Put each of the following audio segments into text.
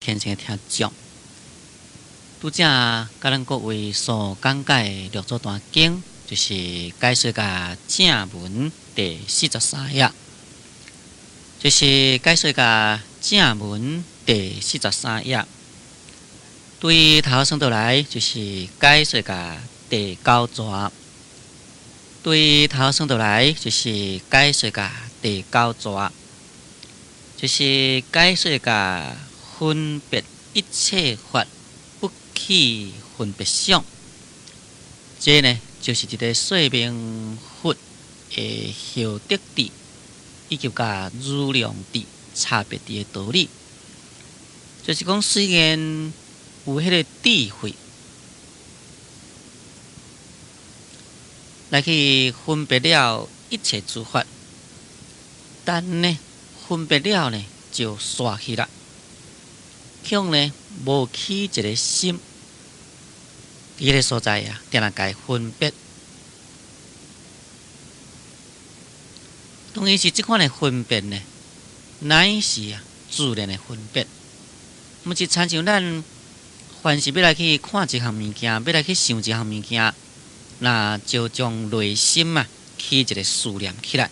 虔誠的聽眾，拄才佮咱各位所講解的六祖壇經，就是解說甲正文第43頁，就是解說甲正文第四十三頁。對頭算倒來，就是解說甲第九逝。對頭算倒來，就是解說甲第九逝，就是解說甲分別一切法不起分別想。這呢，就是一个說明佛的後得智以及佮如量智差別佇的道理。就是講，雖然有彼个智慧來去分別了一切諸法，但呢，分別了呢就煞去啦。卻呢無起一个心，佇彼个所在啊，定定共伊分別。當然是這款的分別呢，乃是啊自然的分別，毋是親像咱凡是欲來去看一項物件，欲來去想一項物件，那就將內心啊起一个思念起來。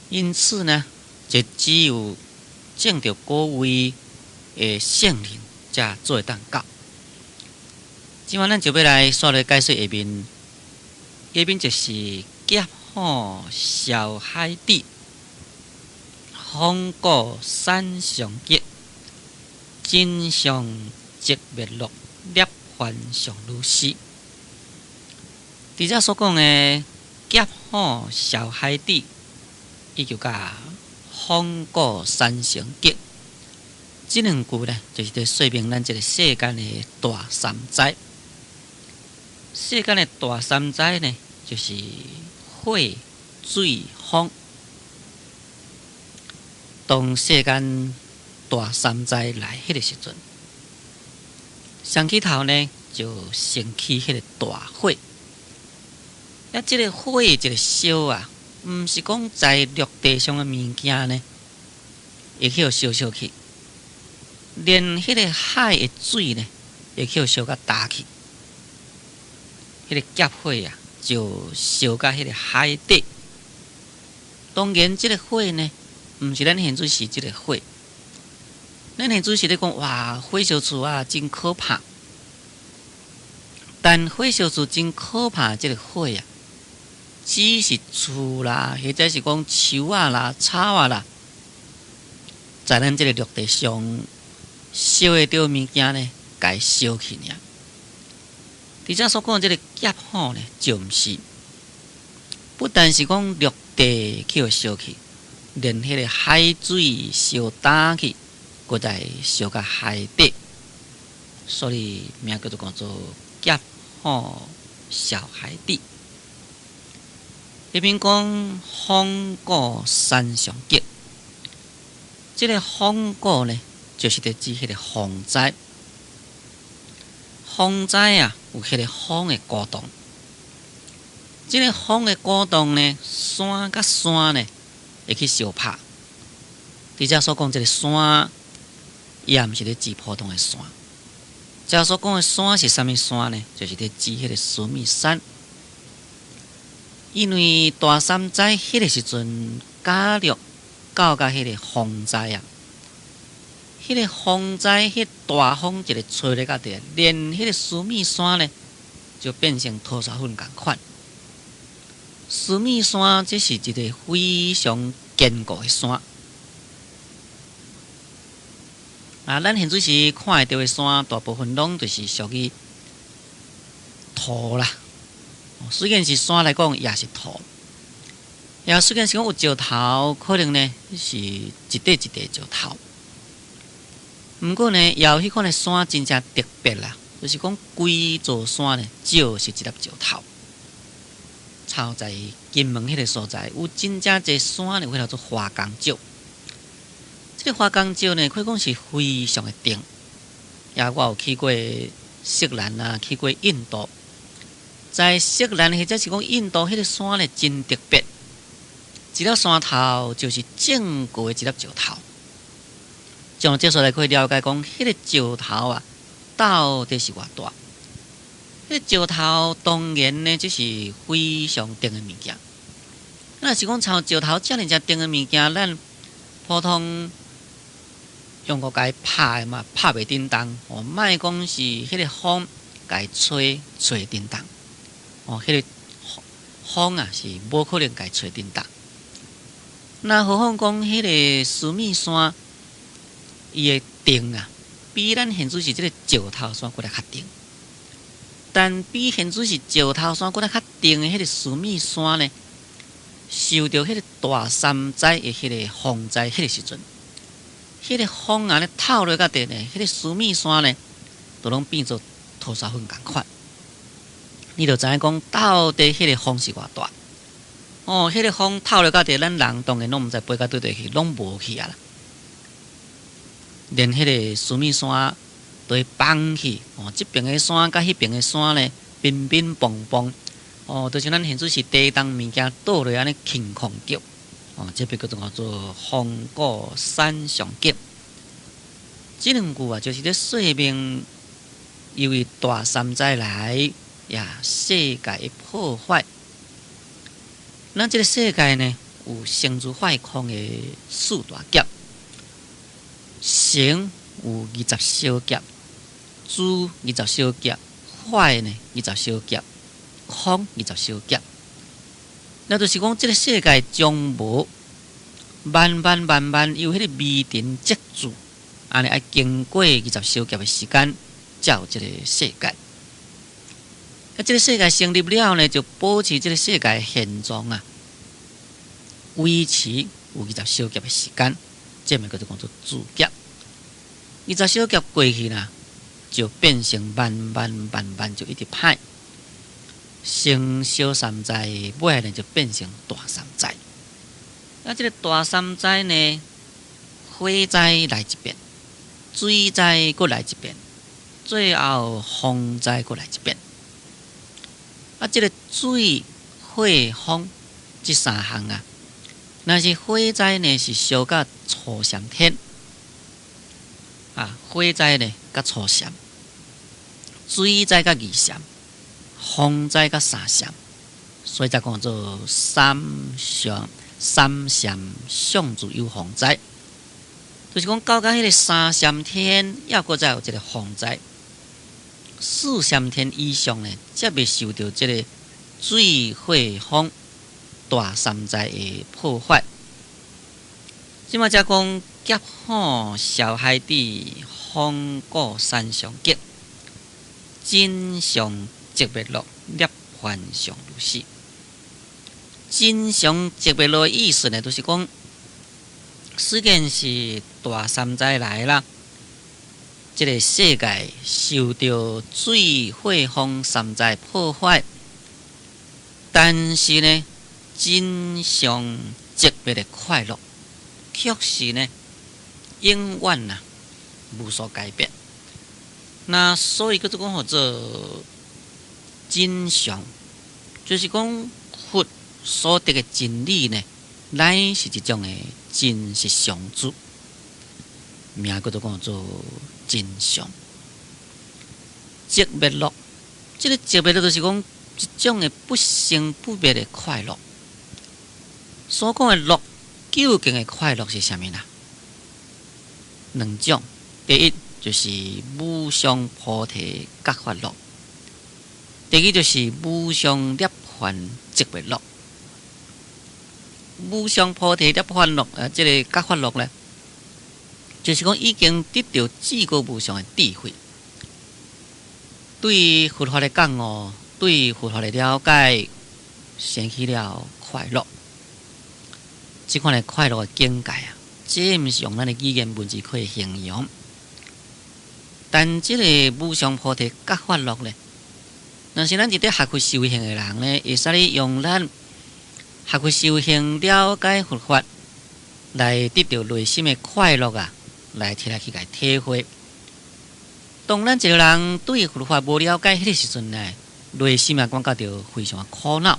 因此呢，這只有證著果位的聖人才做會當到。這擺咱就欲來煞來解說下面，下面就是劫火燒海底，風過山上極，真相寂滅樂，涅槃常如是。佇遮所講的劫火燒海底，以及佮風過山上極，這兩句呢，就是佇說明咱這个世間的大三災。世間的大三災呢，就是火、水、風。當世間大三災來彼个時陣，上起頭呢就先起彼个大火。啊，這个火一个燒啊，毋是講在陸地上的物件呢，會去予燒燒去，連彼个海的水呢，會去予燒甲焦去。彼个劫火啊，就燒甲彼个海底。當然，這个火呢，毋是咱現在是這个火。咱現在是咧講，哇，火燒厝啊，真可怕。但火燒厝真可怕，這个火啊，只是厝啦，或者是講樹仔啦、草仔啦，在咱這个陸地上燒會著物件呢，共伊燒去爾。佇遮所講的這个劫火呢，就毋是，不但是講陸地去予燒去，連彼个海水燒焦去，閣再燒到海底，所以名叫做講做劫火燒海底。彼邊講風過山上極，這个風過呢，就是佇指彼个風災。風災啊，有彼个風的鼓動。這个風的鼓動呢，山佮山呢會去相拍。佇遮所講這个山，也毋是咧指普通的山。遮所講的山是啥物山呢？就是咧指彼个須彌山。因為大三災彼个時陣，加入到佮彼个風災啊，彼个風災，彼大風一个吹咧到底，連彼个須彌山呢，就變成塗沙粉仝款。須彌山這是一个非常堅固的山。啊，咱現在時看會著的山，大部分攏就是屬於土啦。雖然是山來講，也是土。也雖然是講有石頭，可能呢是一塊一塊石頭。毋過呢，也有彼款的山真正特別啦，就是講規座山呢，就是一粒石頭。像在金門彼个所在，有真正濟山呢，有彼个叫做花崗石。這个花崗石呢，可以講是非常的重。也我有去過錫蘭啊，去過印度。在錫蘭或者是講印度彼个山呢，真特別，一粒山頭就是整個的一粒石頭。從這所來可以了解講，彼個石頭啊，到底是偌大？彼個石頭當然呢，這是非常重的物件。若是講像石頭遮爾遮重的物件，咱普通用個共伊拍的嘛，拍袂振動。哦，莫講是彼個風共伊吹吹振動。哦，彼個風啊是無可能共伊吹振動。那何況講彼個須彌山，伊的重啊，比咱現在是這個石頭山閣來較重。但比現在是石頭山閣來較重的彼個須彌山呢，受著彼個大山災的彼個風災，彼個時陣，彼個風啊咧透落甲地呢，彼個須彌山呢，都攏變做塗沙粉仝款。你就知影講到底彼個風是偌大。哦，彼個風透落甲地，咱人當然攏毋知飛到佗佗去，攏無去啊啦。連彼個須彌山都會崩去。哦，這爿的山佮彼爿的山呢，乒乒乓乓。哦，就像咱現在是地動物件倒落按呢輕空叫。哦，這筆叫做做風鼓山上景。這兩句啊，就是咧說明，由於大三災來呀，世界的破壞。咱這個世界呢，有成住壞空的四大劫，成有二十小劫，住二十小劫，壞呢二十小劫，空二十小劫。那就是講，這個世界將無慢慢慢慢由彼個微塵積聚，按呢愛經過二十小劫的時間，才有這個世界。啊，這個世界成立了呢，就保持這個世界現狀啊，維持有二十小劫的時間，這物叫做講做住劫。二十小劫過去啦，就變成慢慢慢慢就一直歹，先小三災，尾呢就變成大三災。啊，這個大三災呢，火災來一遍，水災閣來一遍，最後風災閣來一遍。啊，這個水、火、風這三項啊，若是火災呢是燒甲初禪天，啊，火災呢佮初禪，水災佮二禪，風災佮三禪，所以才講做三相三禪相住有風災，就是講到彼個三禪天，猶閣再有一個風災。四禪天以上呢，才袂受著這個水火風大三災的破壞。這馬才講劫火燒海底，風鼓山上景，真相寂滅樂，涅槃常如是。真相寂滅樂的意思呢，就是講，雖然是大三災來啦，這個世界受著水火風三災破壞，但是呢，真相寂滅的快樂，卻是呢，永遠啊無所改變。那所以叫做講號做真相，就是講佛所得的真理呢，乃是一種的真實常住，名叫做講做真相。寂滅樂，這個寂滅樂就是講一種的不生不滅的快樂。所講的樂，究竟的快樂是啥物啦？兩種，第一就是無上菩提覺法樂，第二就是無上涅槃寂滅樂。無上菩提涅槃樂啊，這個覺法樂呢，就是講已經得著至高無上的智慧，對佛法的覺悟，對佛法的了解，生起了快樂。這款的快樂的境界啊，這毋是用咱的語言文字可以形容。但這個無上菩提覺法樂呢，若是咱佇咧學佛修行的人呢，會使用咱學佛修行了解佛法，來得著內心的快樂啊，來提來去共體會。當咱一個人對佛法無了解彼個時陣呢，內心啊感覺著非常的苦惱。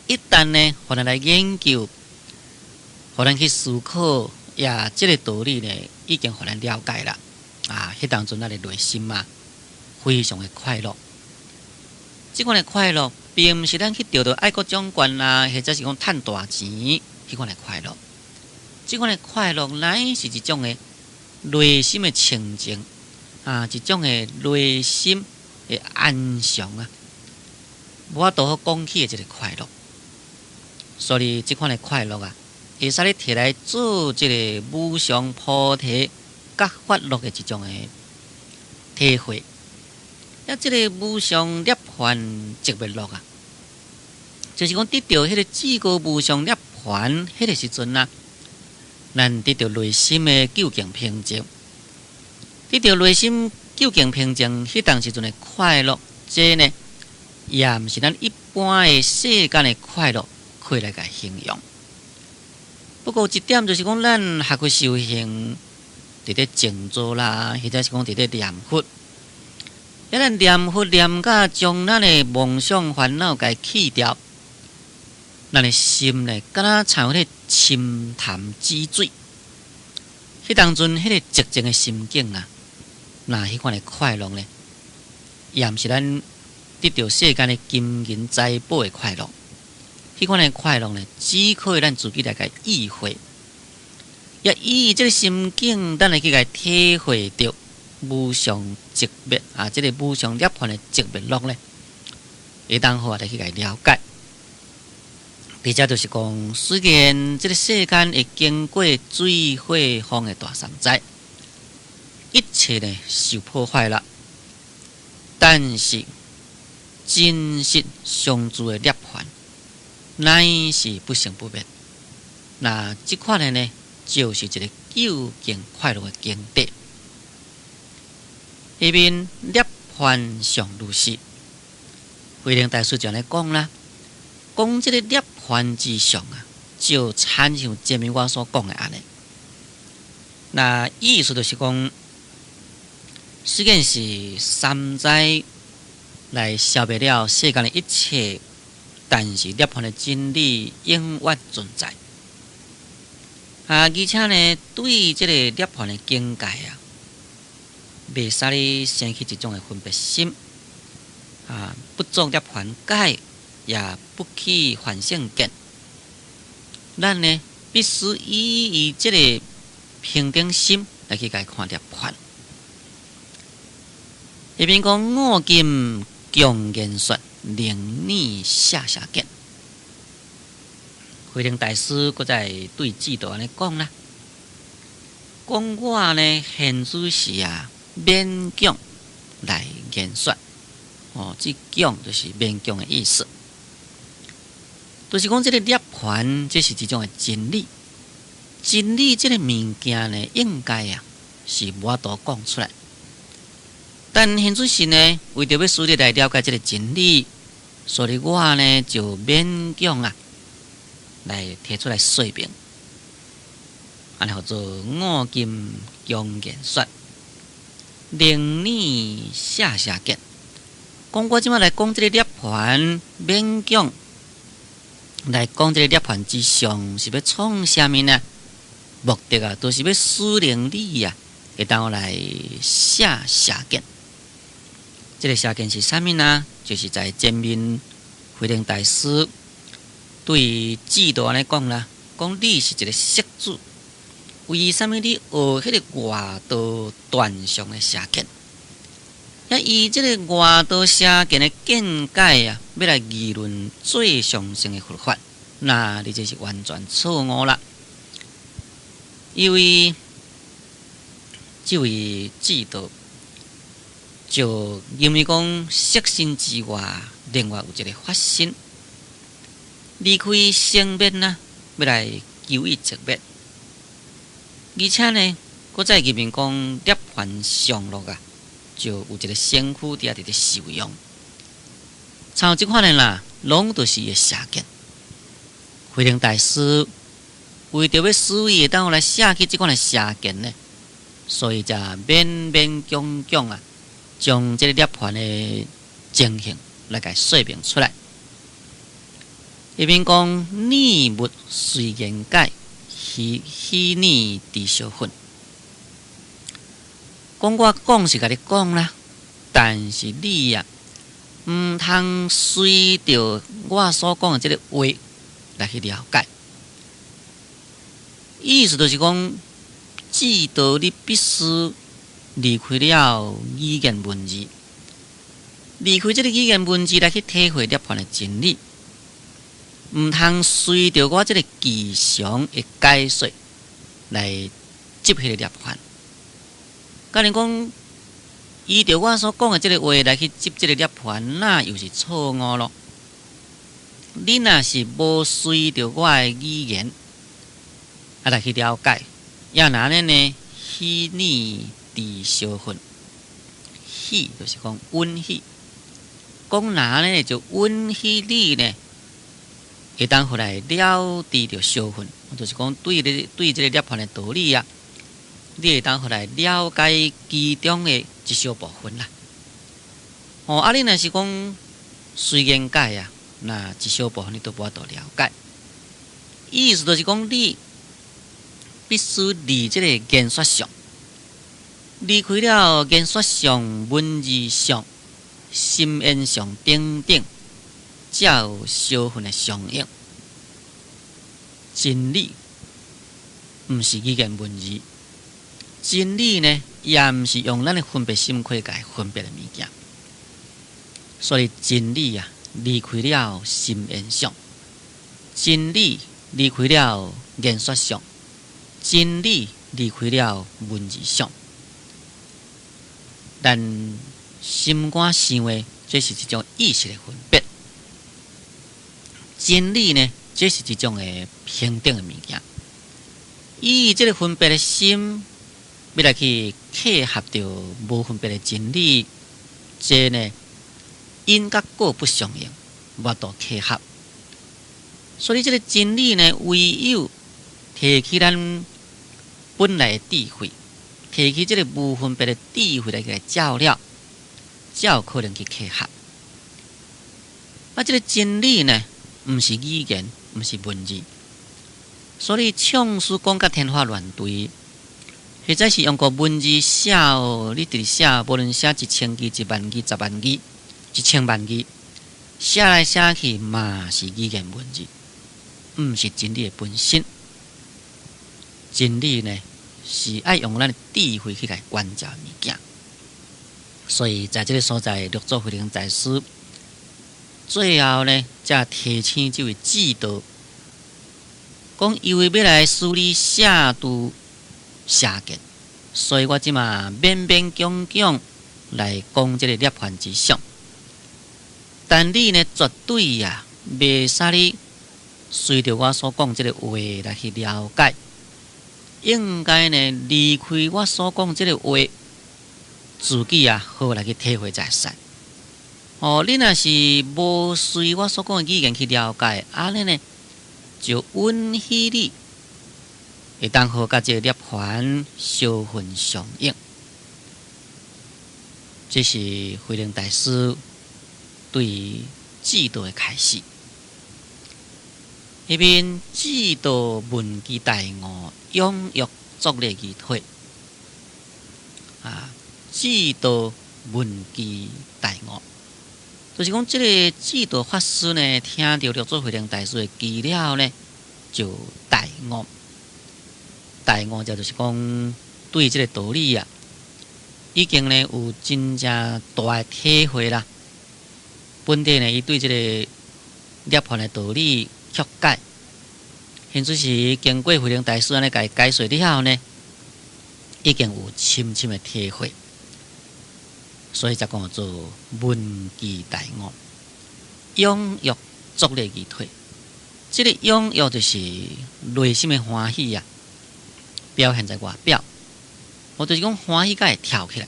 一旦呢，予咱來研究，予咱去思考，也這个道理呢，已經予咱了解啦。啊，彼當陣咱的內心啊，非常的快樂。這款的快樂，並毋是咱去得著愛國獎冠啦，或者是講趁大錢彼款的快樂。這款的快樂，乃是一種的內心的清淨啊，一種的內心的安詳啊，無法度好講起的一個快樂。所以，這款的快樂啊，會使你提來做這个無上菩提覺法樂的一種的體會。啊，這个無上涅槃寂滅樂啊，就是講得著彼个至高無上涅槃彼个時陣啊，咱得著內心的究竟平靜，得著內心究竟平靜，彼當時陣的快樂，這呢，也毋是咱一般的世間的快樂可以來共形容。不過有一點就是講，咱學佛修行，佇咧靜坐啦，或者是講佇咧念佛。啊，咱念佛念甲將咱的妄想煩惱共去掉，咱的心呢，敢若親像彼个深潭止水。彼當陣，彼个寂靜的心境啊，那彼款的快樂呢，也毋是咱得著世間的金銀財寶的快樂。彼款的快樂呢，只可以咱自己來共意會。也以這个心境，咱來去共體會著無上寂滅啊！這个無上涅槃的寂滅樂呢，會當好來去共了解。而且就是講，雖然這个世間會經過水火風的大三災，一切呢受破壞了，但是真實常住的涅槃，乃是不生不滅。那這款的呢，就是一个究竟快樂的境地。下面涅槃相如是，慧能大師就按呢講啦，講這个涅槃之相啊，就親像前面我所講的按呢。那意思就是講，雖然是三災來消滅了世間的一切，但是涅槃的真理永遠存在。啊，而且呢，對這个涅槃的境界啊，袂使你生起一種的分別心，啊，不作涅槃解，也不起凡聖見。咱呢，必須以這个平等心來去共看涅槃。下面講我今強言說，令你捨邪見。慧能大師閣再對智度按呢講啦，講我呢現此時啊，勉強來言說，哦，這強就是勉強的意思，就是講這个涅槃，這是一種的真理，真理這个物件呢，應該啊是無法度講出來。但現此時呢，為著欲使你來了解這个真理，所以我呢就勉強啊來提出來說明，按呢號做我今強言說，令你捨邪見。講我這擺來講這个涅槃，勉強來講這个涅槃之相，是欲創啥物呢？目的啊，就是欲使令你啊，會當來捨邪見。這个邪見是啥物呢？就是在前面慧能大師對智度按呢講啦，講你是一个釋子，為啥物你學彼个外道斷相的邪見？啊，以這个外道邪見的見解啊，欲來議論最上乘的佛法，那你這是完全錯誤啦。因為這位智度就認為講色身之外，另外有一个法身，離開生滅呢，欲來求伊寂滅，而且呢，閣再入面講涅槃常樂啊，就有一个身軀佇遐佇咧受用。像這款的啦，攏都是伊的邪見。慧能大師為著欲使伊會當來捨去這款的邪見呢，所以才勉勉強強啊，將這个涅槃的情形來共說明出來。下面講念物隨言解，許許你知相分。講我講是共你講啦，但是你啊，毋通隨著我所講的這个話來去了解。意思就是講，智道你必須離開了語言文字，離開這个語言文字來去體會涅槃的真理，毋通隨著我這个具象的解說來執彼个涅槃。假如講依著我所講的這个話來去執這个涅槃，那又是錯誤囉。你若是無隨著我的語言啊來去了解，猶若按呢呢？許你知相分，許就是講允許，講若按呢就允許你呢，會當予來了知著相分，就是講對你對這个涅槃的道理啊，你會當予來了解其中的一小部分啦。哦，啊，你若是講隨言解啊，那一小部分你都無法度了解。意思就是講，你必須離這个言說相，離開了言說相、文字相、心言相等等，才有相分的相應。真理毋是語言文字，真理呢，也毋是用咱的分別心去共分別的物件。所以真理啊，離開了心言相，真理離開了言說相，真理離開了文字相。咱心肝想的，這是一種意識的分別。真理呢，這是一種的平等的物件。以這个分別的心，欲來去契合著無分別的真理，這呢，因佮果不相應，無法度契合。所以這个真理呢，唯有提起咱本來的智慧，提起這个無分別的智慧來共伊照了，才有可能去契合。啊，這个真理呢，毋是語言，毋是文字，所以創始講甲天花亂墜，或者是用個文字寫哦，你直直寫，無論寫1000字、1萬字、10萬字、1000萬字，寫來寫去嘛是語言文字，毋是真理的本身。真理呢，是愛用咱的智慧去共伊觀照物件。所以在這个所在，六祖慧能大師最後呢，才提醒這位智道，講因為欲來使你卸除邪見，所以我這馬勉勉強強來講這个涅槃之相。但你呢，絕對啊，袂使你隨著我所講這个話來去了解，應該呢，離開我所講這个話，自己啊好來去體會才會使。哦，你若是無隨我所講的語言去了解，按呢呢，就允許你會當好佮這个涅槃相分相應。這是慧能大師對智道的開示。彼面智道聞機大悟，踴躍作禮而退。啊，智道聞機大悟，就是講這个智道法師呢，聽著六祖慧能大師的機了呢，就大悟。大悟就就是講對這个道理啊，已經呢有真正大的體會啦。本底呢，伊對這个涅槃的道理曲解，甚至是經過慧能大師按呢共伊解說了後呢，已經有深深的體會，所以才講做聞機大悟，踴躍作禮而退。這个踴躍就是內心的歡喜啊，表現在外表，我就是講歡喜甲會跳起來，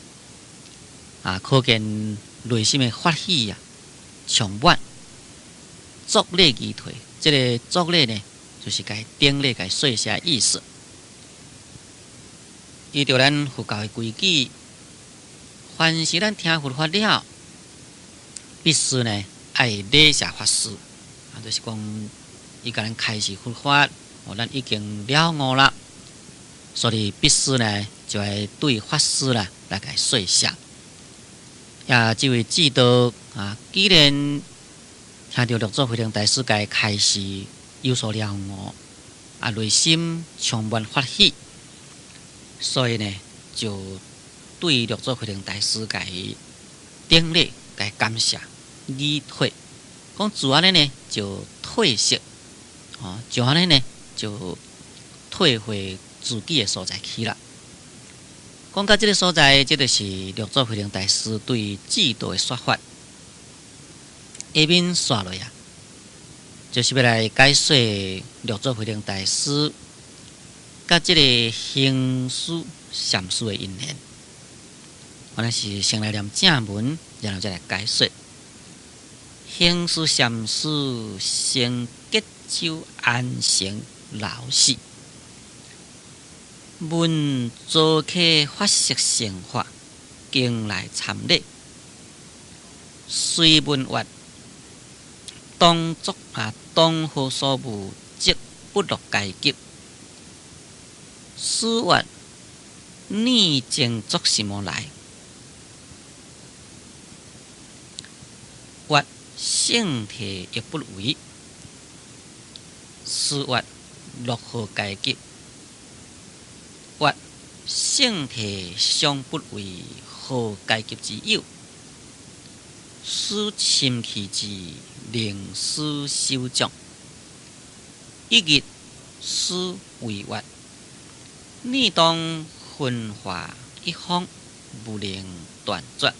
啊，可見內心的法喜啊，充滿。作禮而退，這个作禮呢，就是共伊頂禮、共伊說謝的意思。依照咱佛教的規矩，凡是咱聽佛法了，必須呢愛禮謝法師，啊，就是講伊共咱開示佛法，哦，咱已經了悟啦，所以必須呢就愛對法師啦來共說謝。也這位智度啊，既然聽著六祖慧能大師共開示有所了悟，啊，內心充滿歡喜，所以呢就對六祖慧能大師共頂禮、共感謝、禮退，講自按呢呢就退失，哦，就按呢呢就退回自己的所在去啦。講到這个所在，這就是六祖慧能大師對智度的說法。下面紲落啊，就是欲來解說六祖慧能大師佮這个行思禪師的因緣。我咱是先來念正文，然後再來解說。行思禪師生吉州安城老死。聞祖客法色成法，經來參禮，隨問曰：當作啊，當何所悟，則不落階級？師曰：你正作什麼來？曰：聖體亦不為。師曰：落何階級？曰：聖體尚不為何階級之有？師深契之，令師手掌。一日，師為曰：你當分化一方，無能斷絕。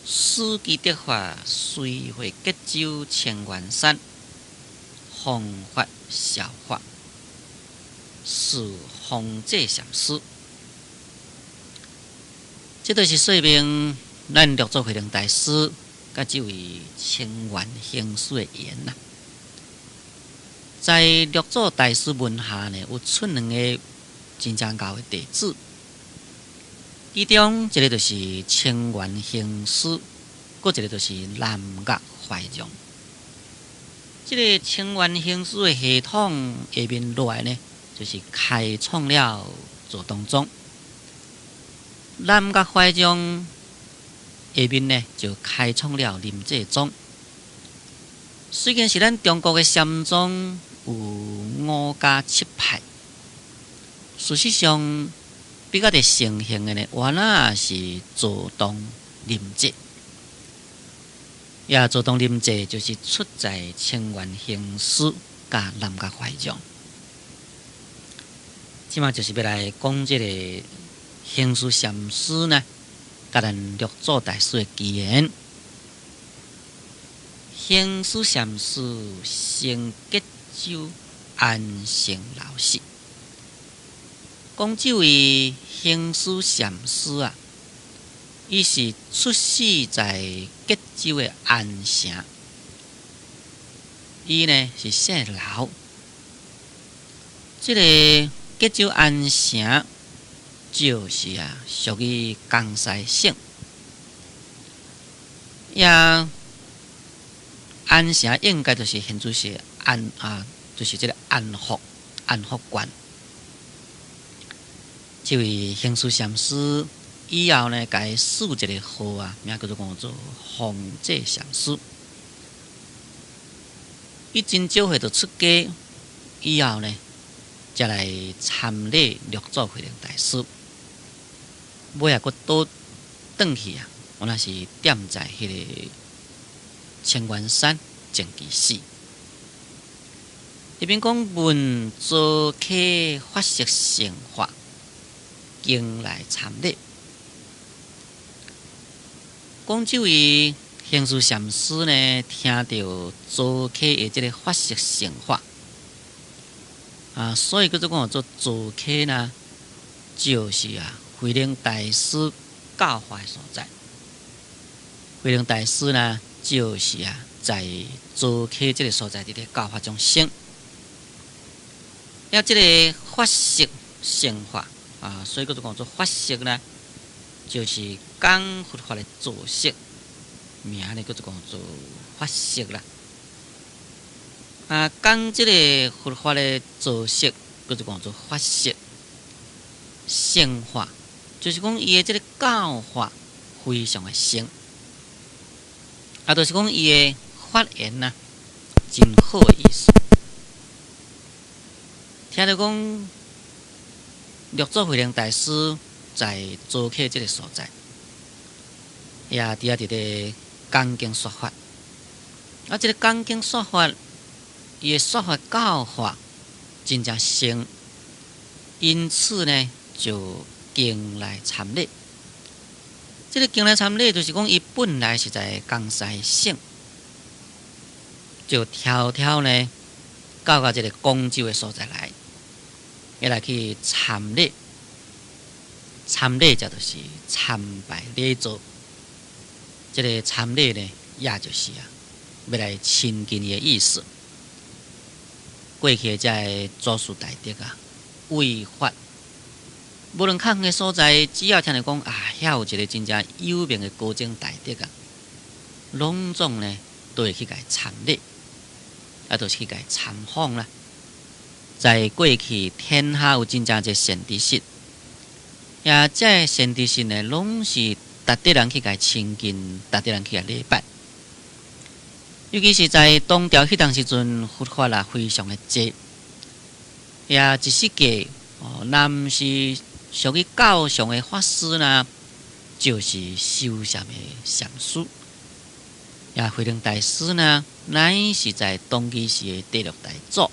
師既得法，隨回吉州清源山，弘法效法，是弘濟禪師。這就是說明咱六祖慧能大師佮這位清源行思的緣啦。在六祖大師門下呢，有出兩个真正𠢕的弟子，其中一个就是清源行思，閣一个就是南岳懷讓。這个清源行思的系統下面落來呢，就是開創了坐東宗。南岳懷讓下面呢，就開創了臨濟宗。雖然是咱中國的禪宗有五家七派，事實上比較佇盛行的呢，原來是坐東臨濟。也坐東臨濟就是出在清源行思佮南岳懷讓。這馬就是欲來講這个行思禪師呢，佮咱六祖大師的機緣。行思禪師生吉州安城老死。講這位行思禪師啊，伊是出世在吉州的安城，伊呢是姓劉。這个吉州安城就是啊，屬於江西省。也安城應該就是現在是安啊，就是這个安福安福縣。這位行思禪師以後呢，共伊賜一个號啊，名叫做講做弘濟禪師。伊真少歲就出家，以後呢，才來參禮六祖慧能大師。尾仔閣倒轉去啊，原來是踮在彼个清源山淨居寺。彼邊講聞祖客法色成法，經來參禮。講這位行思禪師呢，聽著祖客的這个法色成法，啊，所以叫做講做祖客呢，就是啊，慧能大師教化的所在。慧能大師呢，就是啊，在祖客這个所在佇咧教化眾生。啊，這个法色成法啊，所以叫做講做法色呢，就是講佛法的造色，名呢叫做講做法色啦。啊，講這个佛法的造色，閣就講做法色、聖法，就是講伊的這个教法非常的聖，啊，就是講伊的法緣啊，真好的意思。聽著講六祖慧能大師在做客這个所在，也佇遐佇咧講經說法。啊，這个講經說法，伊的說法教化真正聖，因此呢就敬來參禮。這个敬來參禮，就是講伊本來是在江西省，就迢迢呢到這个廣州的所在來，欲來去參禮。參禮這就是參拜禮座。這个參禮呢，也就是啊，欲來親近伊的意思。過去的這个祖師大德啊，為法，無論較遠的所在，只要聽著講啊，遐有一个真正有名的高僧大德啊，攏總呢都會去共伊參禮，啊，就是去共伊參訪啦。在過去，天下有真正濟善知識，也這个善知識呢，攏是值得人去共伊親近，值得人去共禮拜。尤其是在唐朝彼當時陣，佛法啊非常的濟，也一時間哦，若毋是屬於教上的法師呢，就是修禪的禪師。也慧能大師呢，乃是在當其時的第六代祖，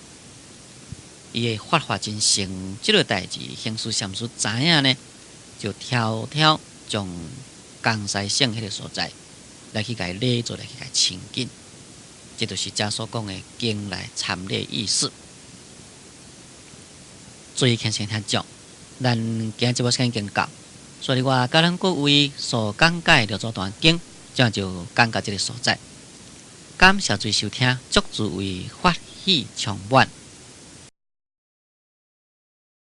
伊的法法真盛，這个代誌行思禪師知影呢，就迢迢從江西省彼个所在來去共伊禮座，來去共伊親近。這就是遮所講的敬來參禮意思。注意聽先聽眾，咱今日節目時間已經到，所以我佮咱各位所講解的六祖壇經，這樣就講到這个所在。感謝諸位收聽，祝諸位法喜充滿。